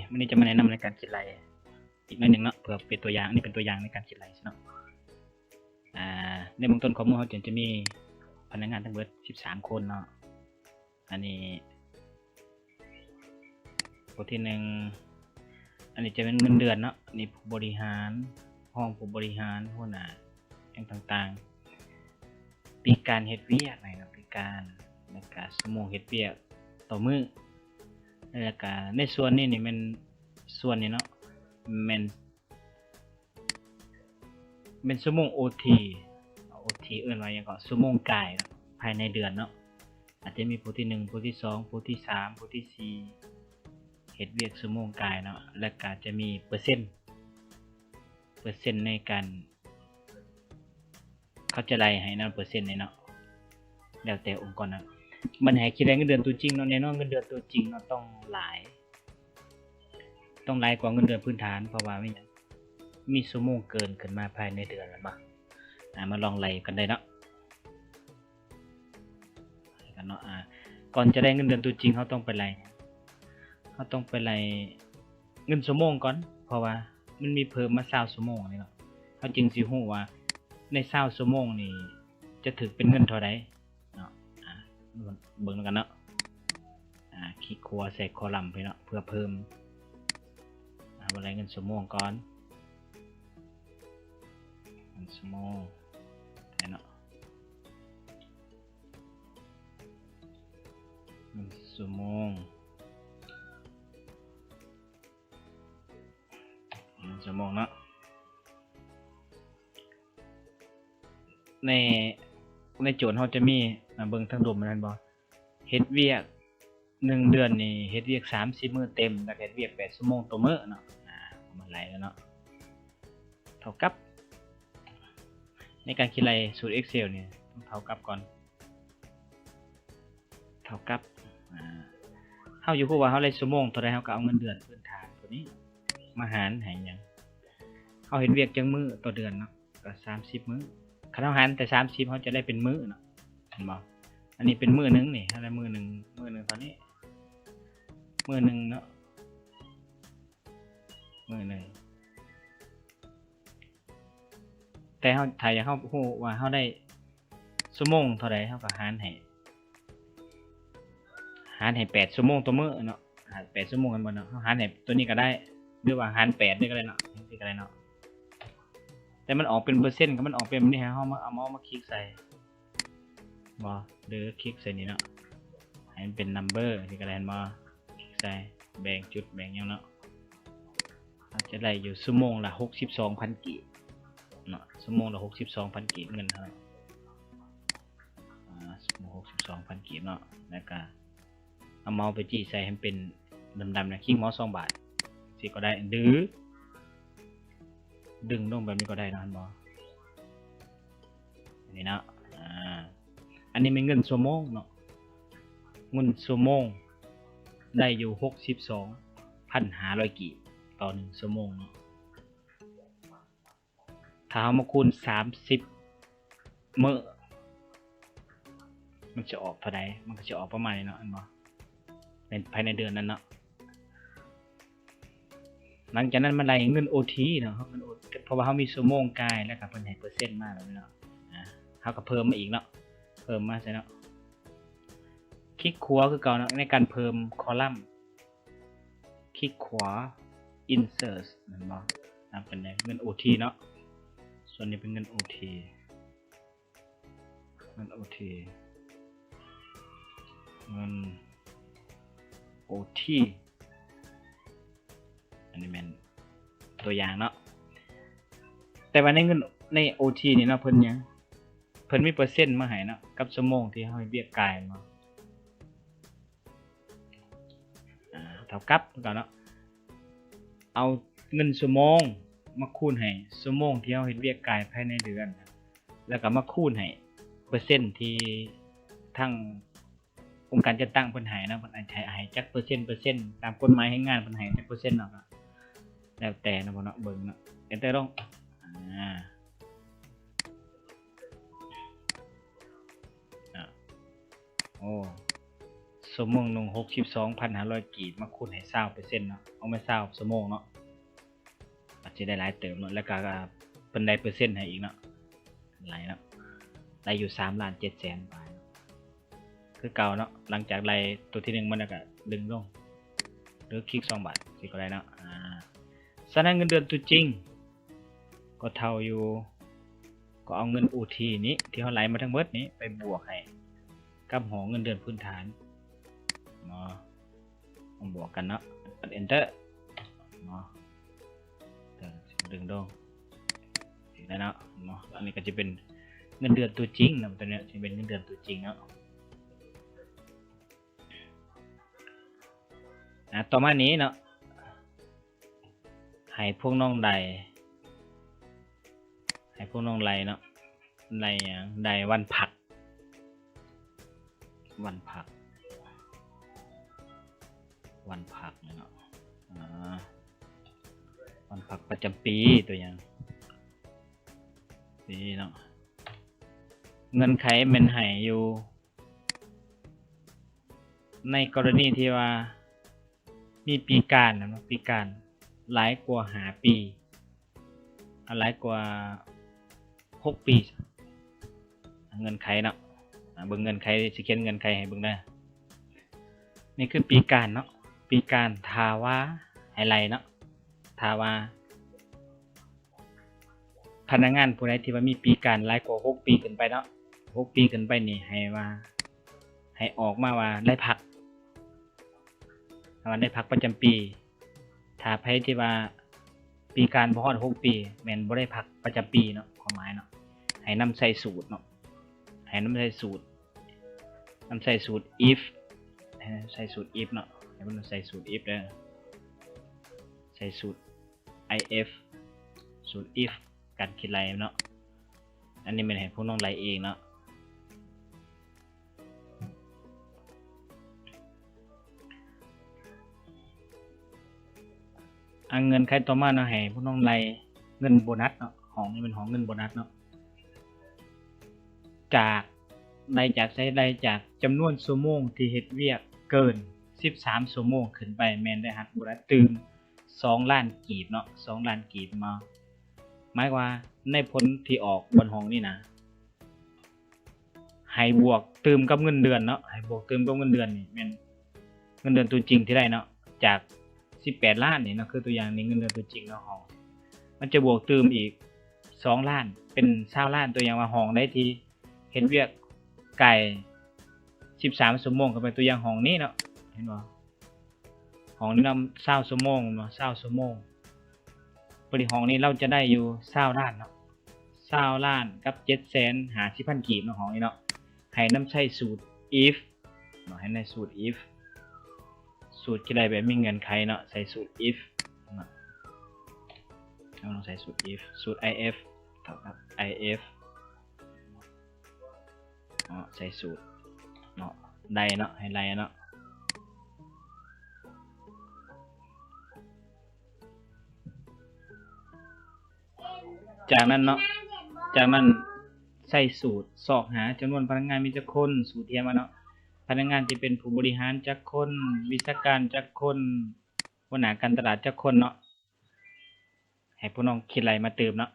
ມື້ນີ້ຈະມາແນະນຳໃນການຄິດໄລ່ອີກໜ້ອຍໜຶ່ງເນາະ ເພື່ອເປັນຕົວຢ່າງ. ອັນນີ້ເປັນຕົວຢ່າງໃນການຄິດໄລ່ເນາະ. ອາ ໃນເບື້ອງຕົ້ນຂອງໝູ່ເຮົາຈະ ຈະມີພະນັກງານທັງເບິດສິບສາມຄົນເນາະ. ອັນນີ້ ໂຕທີໜຶ່ງ ອັນນີ້ຈະເປັນເງິນເດືອນເນາະ. ນີ້ຜູ້ບໍລິຫານ, ຮອງຜູ້ບໍລິຫານ, ຫົວໜ້າ ຫຍັງຕ່າງໆ, ປີການເຮັດວຽກໃນເນາະ ປີການ, ແລ້ວກະຊົ່ວໂມງເຮັດວຽກຕໍ່ມື້, ແລ້ວກະໃນສ່ວນນີ້ນີ້ແມ່ນ ສ່ວນນີ້ເນາະ ແມ່ນ ແມ່ນຊົ່ວໂມງໂອທີ, ໂອທີເອີ້ນວ່າຫຍັງເກາະ ຊົ່ວໂມງກາຍເນາະ ພາຍໃນເດືອນເນາະ. ອາດຈະມີຜູ້ທີໜຶ່ງ, ຜູ້ທີສອງ, ຜູ້ທີສາມ, ຜູ້ທີສີ່ ເຮັດວຽກຊົ່ວໂມງກາຍເນາະ, ແລ້ວກະຈະມີເປີເຊັນ, ເປີເຊັນໃນການ ເຂົາຈະໄລ່ໃຫ້ເນາະ ເປີເຊັນນີ້ເນາະ ແລ້ວແຕ່ອົງກອນເນາະ. ມັນໃຫ້ຄິດໄດ້ເງິນເດືອນຕົວຈິງເນາະ, ແນ່ນອນເງິນເດືອນຕົວຈິງເນາະ ຕ້ອງຫຼາຍ ຕ້ອງຫຼາຍກວ່າເງິນເດືອນພື້ນຖານ ເພາະວ່າມີຫຍັງ ມີຊົ່ວໂມງເກີນຂຶ້ນມາພາຍໃນເດືອນ ແມ່ນບໍ່? ອາ ມາລອງໄລ່ກັນໄດ້ເນາະ ກັນເນາະ. ອາ ກ່ອນຈະໄດ້ເງິນເດືອນຕົວຈິງ ເຮົາຕ້ອງໄປໄລ່ ເຮົາຕ້ອງໄປໄລ່ເງິນຊົ່ວໂມງກ່ອນ ເພາະວ່າມັນມີເພີ່ມມາຊາວຊົ່ວໂມງນີ້ເນາະ, ເຮົາຈຶ່ງຊິຮູ້ວ່າໃນຊາວຊົ່ວໂມງນີ້ຈະຖືກເປັນເງິນເທົ່າໃດເນາະ. ອາ ເບິ່ງນຳກັນເນາະ. ອາ ຄລິກຂວາໃສ່ຄໍລັມໄປເນາະ ເພື່ອເພີ່ມ. ອາ ມາໄລ່ເງິນຊົ່ວໂມງກ່ອນ ເງິນຊົ່ວໂມງໄປເນາະ. ໜຶ່ງຊົ່ວໂມງ ໜຶ່ງຊົ່ວໂມງເນາະ. ໃນ ໃນໂຈດເຮົາຈະມີ ອາ ເບິ່ງທາງລຸ່ມແມ່ນບໍ່? ເຮັດວຽກໜຶ່ງເດືອນນີ້ເຮັດວຽກສາມສິບມື້ເຕັມ ແລ້ວເຮັດວຽກແປດຊົ່ວໂມງຕໍ່ມື້ເນາະ. ອາ ເອົາມາໄລ່ແລ້ວເນາະ ເທົ່າກັບ ໃນການຄິດໄລ່ສູດ Excel ນີ້ຕ້ອງເທົ່າກັບກ່ອນ ເທົ່າກັບ ອາ ເຮົາຢູ່ຮູ້ວ່າເຮົາໄດ້ຊົ່ວໂມງເທົ່າໃດ ເຮົາກໍເອົາເງິນເດືອນພື້ນຖານຕົວນີ້ມາຫານໃຫ້ຫຍັງ ເຮົາເຮັດວຽກຈັກມື້ຕໍ່ເດືອນເນາະ ກໍສາມສິບມື້. ຄັນເຮົາຫານແຕ່ສາມສິບ ເຮົາຈະໄດ້ເປັນມື້ເນາະ ເຫັນບໍ່? ອັນນີ້ເປັນມື້ໜຶ່ງນີ້ ເຮົາໄດ້ມື້ໜຶ່ງ ມື້ໜຶ່ງເທົ່ານີ້ ມື້ໜຶ່ງເນາະ ມື້ໜຶ່ງ. ແຕ່ເຮົາ ຖ້າຢາກເຮົາຮູ້ວ່າເຮົາໄດ້ຊົ່ວໂມງເທົ່າໃດ ເຮົາກໍຫານໃຫ້ ຫານໃຫ້ແປດຊົ່ວໂມງຕໍ່ມື້ເນາະ ຫານແປດຊົ່ວໂມງແມ່ນບໍ່ເນາະ? ເຮົາຫານໃຫ້ຕົວນີ້ກໍໄດ້ ຫຼືວ່າຫານແປດເລີຍກໍໄດ້ເນາະ ຈັ່ງຊີ້ກໍໄດ້ເນາະ. ແຕ່ມັນອອກເປັນເປີເຊັນ ຄັນມັນອອກເປັນແບບນີ້ ໃຫ້ເຮົາມາ ເອົາເມົາສ໌ມາຄລິກໃສ່ ບໍ່ ຫຼືຄລິກໃສ່ນີ້ເນາະ ໃຫ້ມັນເປັນ number ນີ້ກໍໄດ້ ເຫັນບໍ່? ຄລິກໃສ່ ແບ່ງຈຸດແບ່ງຫຍັງເນາະ ອາດຈະໄດ້ຢູ່ຊົ່ວໂມງລະຫົກສິບສອງພັນກີບເນາະ ຊົ່ວໂມງລະຫົກສິບສອງພັນກີບ ເງິນເທົ່ານັ້ນ ອາ ຊົ່ວໂມງຫົກສິບສອງພັນກີບເນາະ. ແລ້ວກະເອົາເມົາສ໌ໄປຈີ້ໃສ່ໃຫ້ມັນເປັນດຳໆນະ ຄລິກເມົາສ໌ສອງບາດ ຊີ້ກໍໄດ້ ຫຼືດຶງລົງແບບນີ້ກໍໄດ້ເນາະ ເຫັນບໍ່? ອັນນີ້ເນາະ ອາ ອັນນີ້ແມ່ນເງິນຊົ່ວໂມງເນາະ ເງິນຊົ່ວໂມງໄດ້ຢູ່ຫົກສິບສອງພັນຫ້າຮ້ອຍກີບຕໍ່ໜຶ່ງຊົ່ວໂມງເນາະ. ຖ້າເຮົາມາຄູນສາມສິບມື້ ມັນຈະອອກເທົ່າໃດ? ມັນກໍຈະອອກປະມານນີ້ເນາະ ເຫັນບໍ່? ໃນ ພາຍໃນເດືອນນັ້ນເນາະ. ຫຼັງຈາກນັ້ນມາໄລ່ເງິນໂອທີເນາະ ເຮົາເງິນໂອ ເພາະວ່າເຮົາມີຊົ່ວໂມງກາຍ ແລ້ວກໍເພິ່ນໃຫ້ເປີເຊັນມາແບບນີ້ເນາະ ອາ ເຮົາກໍເພີ່ມມາອີກເນາະ ເພີ່ມມາໃສ່ເນາະ ຄລິກຂວາຄືເກົ່າເນາະ ໃນການເພີ່ມຄໍລັມ ຄລິກຂວາ insert ແມ່ນບໍ່? ນຳເປັນເງິນໂອທີເນາະ ສ່ວນນີ້ເປັນເງິນໂອທີ ເງິນໂອທີ ເງິນໂອທີ ອັນນີ້ແມ່ນຕົວຢ່າງເນາະ. ແຕ່ວ່າໃນເງິນ ໃນໂອທີນີ້ເນາະ ເພິ່ນຫຍັງ ເພິ່ນມີເປີເຊັນມາໃຫ້ເນາະ ກັບຊົ່ວໂມງທີ່ເຮົາເຮັດວຽກກາຍເນາະ ອາ ເທົ່າກັບຄືເກົ່າເນາະ ເອົາເງິນຊົ່ວໂມງມາຄູນໃຫ້ຊົ່ວໂມງທີ່ເຮົາເຮັດວຽກກາຍພາຍໃນເດືອນ ແລ້ວກໍມາຄູນໃຫ້ເປີເຊັນທີ່ທາງອົງການຈັດຕັ້ງເພິ່ນໃຫ້ເນາະ ເພິ່ນອາດຈະໃຫ້ຈັກເປີເຊັນ ເປີເຊັນ ຕາມກົດໝາຍແຮງງານເພິ່ນໃຫ້ຈັກເປີເຊັນເນາະ ກໍແລ້ວແຕ່ເນາະ ເນາະ ເບິ່ງເນາະ enter ລົງ ອາ ອາ ໂອ້ ຊົ່ວໂມງໜຶ່ງ ຫົກສິບສອງພັນຫ້າຮ້ອຍກີບ ມາຄູນໃຫ້ຊາວເປີເຊັນເນາະ ເອົາມາຊາວຊົ່ວໂມງເນາະ ອາດຊິໄດ້ຫຼາຍເຕີບເນາະ ແລ້ວກະເພິ່ນໄດ້ເປີເຊັນໃຫ້ອີກເນາະ ຫຼາຍເນາະ ໄດ້ຢູ່ສາມລ້ານເຈັດແສນປາຍ ຄືເກົ່າເນາະ ຫຼັງຈາກໄລ່ໂຕທີໜຶ່ງມາແລ້ວກະດຶງລົງ ຫຼືຄລິກສອງບາດຊິກໍໄດ້ເນາະ ອາ ສະນັ້ນເງິນເດືອນຕົວຈິງກໍເທົ່າຢູ່ ກໍເອົາເງິນໂອທີນີ້ທີ່ເຮົາໄລ່ມາທັງໝົດນີ້ໄປບວກໃຫ້ກັບຫ້ອງເງິນເດືອນພື້ນຖານເນາະ ມາບວກກັນເນາະ ກົດ Enter ເນາະ ດຶງລົງ ເຫັນແລ້ວເນາະ ເນາະ ອັນນີ້ກໍຈະເປັນເງິນເດືອນຕົວຈິງເນາະ ຕົວເນີ້ຍຈະເປັນເງິນເດືອນຕົວຈິງເນາະ ອາ ຕໍ່ມານີ້ເນາະ ໃຫ້ພວກນ້ອງໄລ່ ໃຫ້ພວກນ້ອງໄລ່ເນາະ ໄລ່ຫຍັງ ໄລ່ວັນພັກ ວັນພັກ ວັນພັກເນາະ ອາ ວັນພັກປະຈຳປີ ຕົວຢ່າງ ນີ້ເນາະ ເງື່ອນໄຂແມ່ນໃຫ້ຢູ່ ໃນກໍລະນີທີ່ວ່າມີປີການເນາະ ປີການຫຼາຍກວ່າຫ້າປີ ເອົາ ຫຼາຍກວ່າຫົກປີ ເງື່ອນໄຂເນາະ ອາ ເບິ່ງເງື່ອນໄຂ ຊິຂຽນເງື່ອນໄຂໃຫ້ເບິ່ງເດີ ນີ້ຄືປີການເນາະ ປີການ ຖ້າວ່າ ໃຫ້ໄລ່ເນາະ ຖ້າວ່າ ພະນັກງານຜູ້ໃດທີ່ວ່າມີປີການຫຼາຍກວ່າຫົກປີຂຶ້ນໄປເນາະ ຫົກປີຂຶ້ນໄປນີ້ ໃຫ້ວ່າ ໃຫ້ອອກມາວ່າໄດ້ພັກ ໃຫ້ວ່າໄດ້ພັກປະຈຳປີ ຖ້າໃຜທີ່ວ່າປີການບໍ່ຮອດຫົກປີ ແມ່ນບໍ່ໄດ້ພັກປະຈຳປີເນາະ ຄວາມໝາຍເນາະ ໃຫ້ນຳໃຊ້ສູດເນາະ ໃຫ້ນຳໃຊ້ສູດ ນຳໃຊ້ສູດ if ໃຫ້ນຳໃຊ້ສູດ if ເນາະ ໃຫ້ມັນໃຊ້ສູດ if ເດີ ໃຊ້ສູດ if ສູດ if ການຄິດໄລ່ເນາະ ອັນນີ້ແມ່ນໃຫ້ພວກນ້ອງໄລ່ເອງເນາະ ອາ ເງື່ອນໄຂຕໍ່ມາເນາະ ໃຫ້ພວກນ້ອງໄລ່ເງິນໂບນັດເນາະ ຫ້ອງນີ້ແມ່ນຫ້ອງເງິນໂບນັດເນາະ ຈາກ ໄລ່ຈາກໃສ ໄລ່ຈາກຈຳນວນຊົ່ວໂມງທີ່ເຮັດວຽກເກີນສິບສາມຊົ່ວໂມງຂຶ້ນໄປ ແມ່ນໄດ້ຮັບໂບນັດຕື່ມສອງລ້ານກີບເນາະ ສອງລ້ານກີບເນາະ ໝາຍວ່າໃນຜົນທີ່ອອກບ່ອນຫ້ອງນີ້ນະ ໃຫ້ບວກຕື່ມກັບເງິນເດືອນເນາະ ໃຫ້ບວກຕື່ມກັບເງິນເດືອນນີ້ແມ່ນເງິນເດືອນຕົວຈິງທີ່ໄດ້ເນາະ ຈາກສິບແປດລ້ານນີ້ເນາະ ຄືຕົວຢ່າງນີ້ເງິນເດືອນຕົວຈິງເນາະ ຫ້ອງ ມັນຈະບວກຕື່ມອີກສອງລ້ານ ເປັນຊາວລ້ານ ຕົວຢ່າງວ່າຫ້ອງໃດທີ່ເຮັດວຽກກາຍສິບສາມຊົ່ວໂມງ ກໍເປັນຕົວຢ່າງຫ້ອງນີ້ເນາະ ເຫັນບໍ່ ຫ້ອງນີ້ນຳຊາວຊົ່ວໂມງເນາະ ຊາວຊົ່ວໂມງ ບາດນີ້ຫ້ອງນີ້ລາວຈະໄດ້ຢູ່ຊາວລ້ານເນາະ ຊາວລ້ານກັບເຈັດແສນຫ້າສິບພັນກີບເນາະ ຫ້ອງນີ້ເນາະ ໃຫ້ນຳໃຊ້ສູດ if ເນາະ ໃຫ້ໃນສູດ if ສູດທີ່ໄດ້ແບບມີເງື່ອນໄຂເນາະ ໃສ່ສູດ if ເນາະ ເຮົາຕ້ອງໃສ່ສູດ if ສູດ if ເທົ່າກັບ if ເນາະ ໃສ່ສູດເນາະ ໄລ່ເນາະ ໃຫ້ໄລ່ເນາະ ຈາກນັ້ນເນາະ ຈາກນັ້ນໃສ່ສູດຊອກຫາຈຳນວນພະນັກງານມີຈັກຄົນ ສູດທີ່ໃຫ້ມາເນາະ ພະນັກງານທີ່ເປັນຜູ້ບໍລິຫານຈັກຄົນ ວິຊາການຈັກຄົນ ຫົວໜ້າການຕະຫຼາດຈັກຄົນເນາະ ໃຫ້ພວກນ້ອງຄິດໄລ່ມາຕື່ມເນາະ